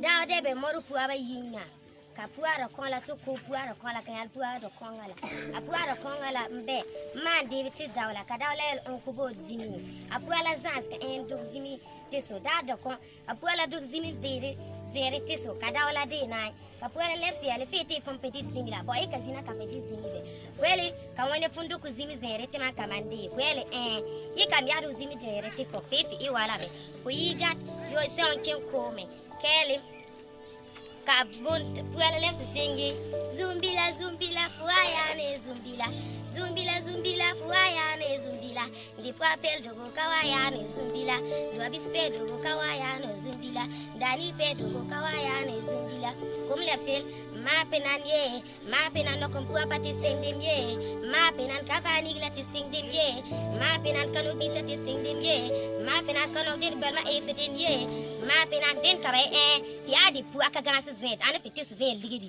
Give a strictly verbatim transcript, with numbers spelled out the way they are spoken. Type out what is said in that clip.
Dawde be moru pua ba yiŋa. Ka pua dɔkɔŋ la toko pua dɔkɔŋ la kanyal pua dɔkɔŋ la. A pua dɔkɔŋ la mbe. Man de bi ti dawla ka dawla el un ku bo zimi. A pua la zans ka en duk zimi. Teso da dɔkɔŋ. A pua la duk zimi de de. Zere teso ka dawla de nai. Ka pua la lɛpsi ale fete fam pedit zimi la. Bo e ka zina ka pedit zimi be. Kweli ka wene fundu ku zimi zere te man ka man de. Kweli eh. I ka mi adu zimi zere te fo fefi i wala be. Ku i gat yo se on ken kome. Kɛli. Ka bun pua la lɛpsi singi. Zumbila, zumbila, fuwa ya ne zumbila. Zumbila, zumbila, fuwa ya ne zumbila. Ndi pua pel dogo kawa ya ne zumbila. Ndi wa bis pel dogo kawa ya ne zumbila. Ndani pel dogo kawa ya ne zumbila. Kum lɛpsil. Ma penan ye. Ma penan no kum pua pa tisting dem ye. Ma penan ka ba ni gila tisting dem ye. Ma penan ka no bisa tisting dem ye. Ma penan ka no den bel ma e feten ye. Ma penan den ka ba e. Ti adi pua ka gansi zet, ana fiti su zet ligidi.